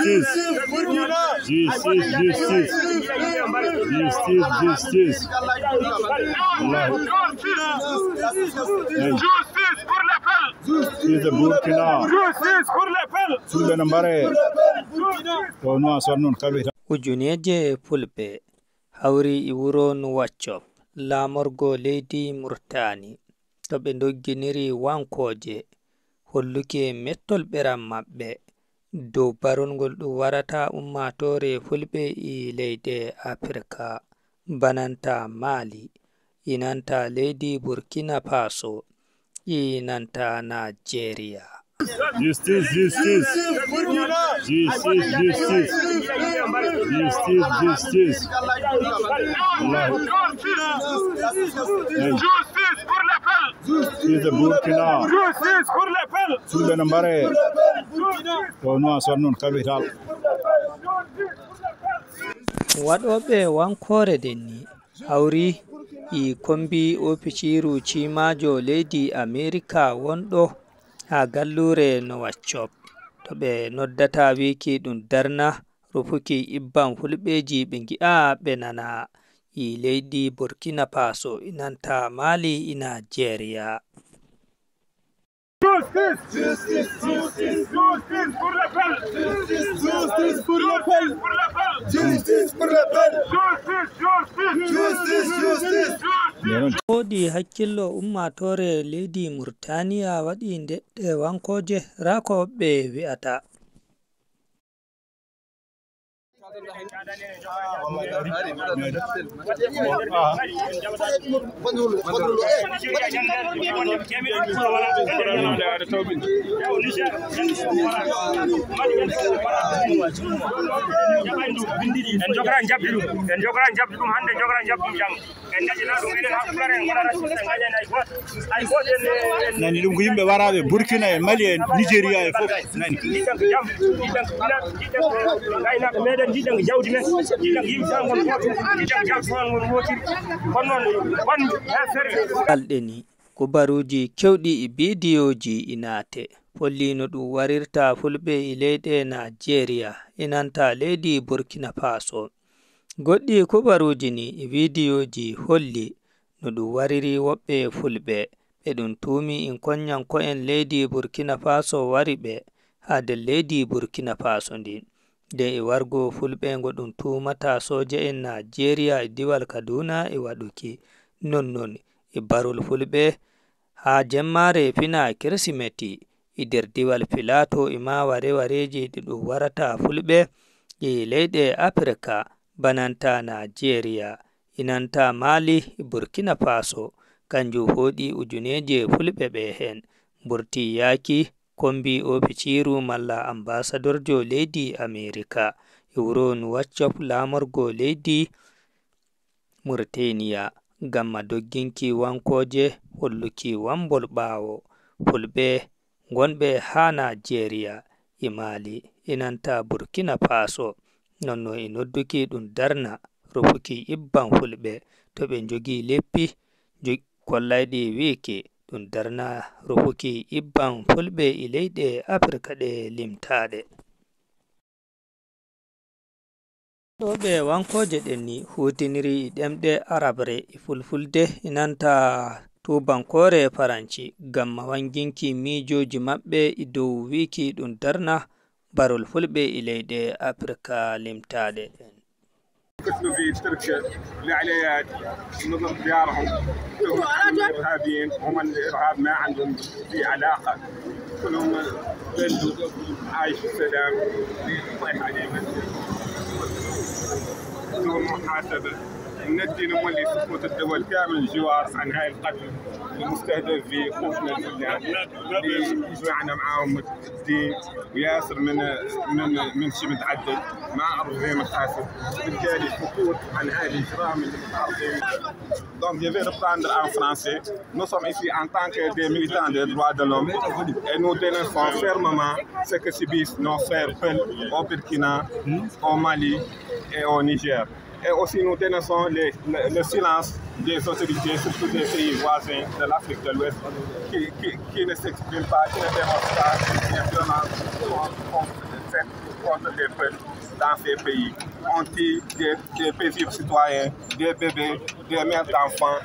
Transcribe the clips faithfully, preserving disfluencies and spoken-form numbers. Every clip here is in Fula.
Justice. Justice, justice. Justice, justice. Wallahi. Hey. Justice pour les peuls. Justice Burkina. Justice pour les peuls. Fulɓe no mbare. Ko Nouakchott noon kaɓirta. Ujuneeje Fulɓe hawri e wuro Nouakchott, laamorgo leydi Murtaani, to ɓe ndogginiri wankooje, holluki mettol ɓeram maɓɓe dow barol ngol ɗum warata ummaatoore Fulɓe e leyɗe Afirka, bananta Mali, inanta leydi Burkina Faso, inanta Nigeria. Justice, justice. Justice, justice. Justice, justice. Wallahi. Hey. Justice pour les peuls. Justice Burkina. Justice pour les peuls. Fulɓe no mbare. Ko Nouakchott noon kaɓirta. Waɗooɓe wankoore nden ni hawri e kombi oofisiiru ciimaajo leydi Amerika wonɗo haa galluure Nouakchott, to ɓe noddata wiiki ɗum darna rufuki ibban Fulɓeeji ɓe ngi'a ɓe nana e leydi Burkina Faso, inanta Mali, e Nigeria. Justice! Justice, justice, justice pour les peuls! Justice, justice pour les peuls! Justice pour les peuls! Justice, justice! Justice, justice! Woodi hakkillo ummaatoore leydi Murtaniya waɗi ndeɗɗe wankooje raa ko ɓe wi'ata. En jogora jaɓde ɗum, en jogora jaɓde ɗum hannde, en jogora jaɓde ɗum janngo. En ngaƴinaa ɗum, enen haa Pulaar en mbaɗa rasis, en ngañani hay gooto. Hay gooto en, en nani ɗum ko yimɓe waraaɓe Burkina e Mali e Nigeria e fof. Nani. Jiɗɗen ko jam, jiɗɗen ko Pulaar, jiɗɗen ko gaynaaɓe meɗen, jiɗɗen ko jawdi men, jiɗɗen ko yimɓe tan ngon gooto, jiɗɗen ko jam tan ngon wootiri. Kono noon, won heen sérieux. Alɗe ni, kubaruuji keewɗi e bidiyooji e naate, holli no ɗum warirta Fulɓe e leyɗe Nigeria, inanta leydi Burkina Faso. Goɗɗi kubaruuji ni e bidiyooji holli no ɗum wariri woɓɓe Fulɓe, ɓe ɗum tuumi in koññanko'en leydi Burkina Faso wari ɓe haa nder leydi Burkina Faso ndin. Nden e wargo Fulɓe ngo ɗum tuumata sooje'en Nigeria e diwal Kaduna e waɗuki. Non non e barol Fulɓe haa jemmaare fina Kirsimeti e nder diwal Filato e maawa rewareeji ɗi ɗum warata Fulɓe e leyɗe Afirka bananta Nigeria, inanta Mali e Burkina Faso, kanjum hooɗi ujuneeje Fulɓe ɓe heen. Mburti yaaki kombi oofisiiru malla ambasadorjo leydi Amerika e wuro Nuwaccof laamorgo leydi Murtaniya, ngam ma dogginki wankooje holluki wambol ɓaawo Fulɓe ngonɓe haa Nigeria e Mali, inanta Burkina Faso. Nonno e nodduki ɗum darna rufuki ibban Fulɓe to ɓe njogii leppi jo-, kollayɗi wiiki ɗum darna rufuki ibban Fulɓe e leyɗe Afirka ɗe limtaaɗe. Ɗo ɓe wankooje ɗen ni huutiniri e ɗemɗe arabre e fulfulde e nanta tuubankoore faransi ngam ma wanginki miijooji maɓɓe e dow wiiki ɗum darna barol Fulɓe e leyɗe Afirka limtaaɗe. قتلوا في تركيا العلايات، نظر ديارهم، تهمة أنهم إرهابيين، هم الإرهاب ما عندهم فيه علاقة. كلهم بلدوا عايش في سلام، طيح عليهم بدون محاسبة. من الدين هم اللي سكوت الدول كامل الجوار عن هاي القتل المستهدف في خوتنا الفلان اللي يجمعنا معاهم الدين وياسر من، من، من شي متعدد، ما عرف زي ما تحاسب. بالتالي سكوت عن هاي الإجرام اللي متعرضين. Donc, je vais reprendre en français. Nous sommes ici en tant que des militants des droits de l'homme et nous dénonçons fermement ce que subissent nos frères peuls au Burkina, au Mali et au Niger. Et aussi, nous dénonçons les, le, le silence des autorités, surtout des pays voisins de l'Afrique de l'Ouest, qui, qui, qui ne s'expriment pas, qui ne dénoncent pas les violences contre contre des peuples dans ces pays. On tue des, des paisibles citoyens, des bébés, des mères d'enfants,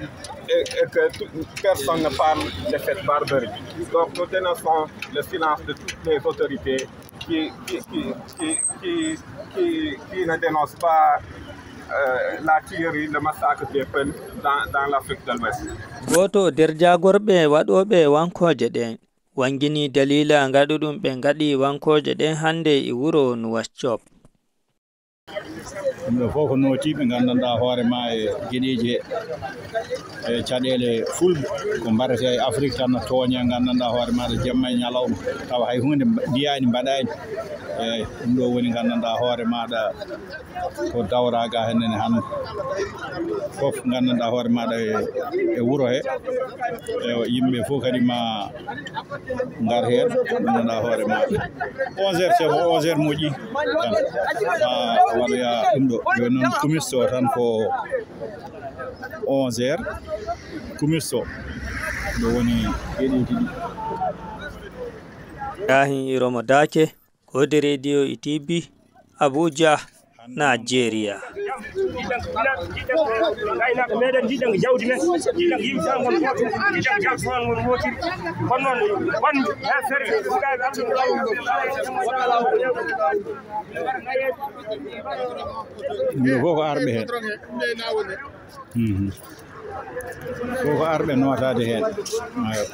et, et que tout- personne ne parle de cette barbarie. Donc nous dénonçons le silence de toutes les autorités qui, qui, qui, qui, qui, qui, qui ne dénoncent pas euh, la tuerie, le massacre des peuples dans, dans l'Afrique de l'Ouest. Gooto nder jaagorɓe waɗooɓe wankooje ɗen wannginii daliila ngaɗuɗum ɓe ngaɗi wankooje ɗen hannde e wuro Nuwascop. Yimɓe fof ko nootiiɓe, nganndanɗaa hoore maa e geɗeeji he, e caɗeele fulɓe ko mbaɗetee e Afrik tan no tooñee, nganndanɗaa hoore maaɗa jamma e ñalawma, tawa hay huunde mba- mbiyaani, mbaɗaani. Eeyi, ɗum ɗo woni nganndanɗaa hoore maaɗa ko dawraa ga hannde ne hannde. Fof nganndanɗaa hoore maaɗa e, e wuro he, e yimɓe fof kadi ma ngar heen, nganndanɗaa hoore maaɗa. Onze heures, c'est bon, onze heures moƴƴi. Tan. A waɗoya ɗum ɗo. Jooni noon kumisto tan ko onze heures. Kumisto. Ɗo woni geɗeeji ɗi. Ibrahim Iromo Dake, Kode Radio e T V, Abuja, Nigeria. Gaynaaɓe meɗen, jiɗen ko jawdi men, jiɗen ko yimɓe tan ngon gootum, jiɗen ko jawdi tan ngon wootiri. Kono noon, won ha feere. Yimɓe fof ko arɓe heen. Mhm. Fof ko arɓe nootaade heen. Ayo.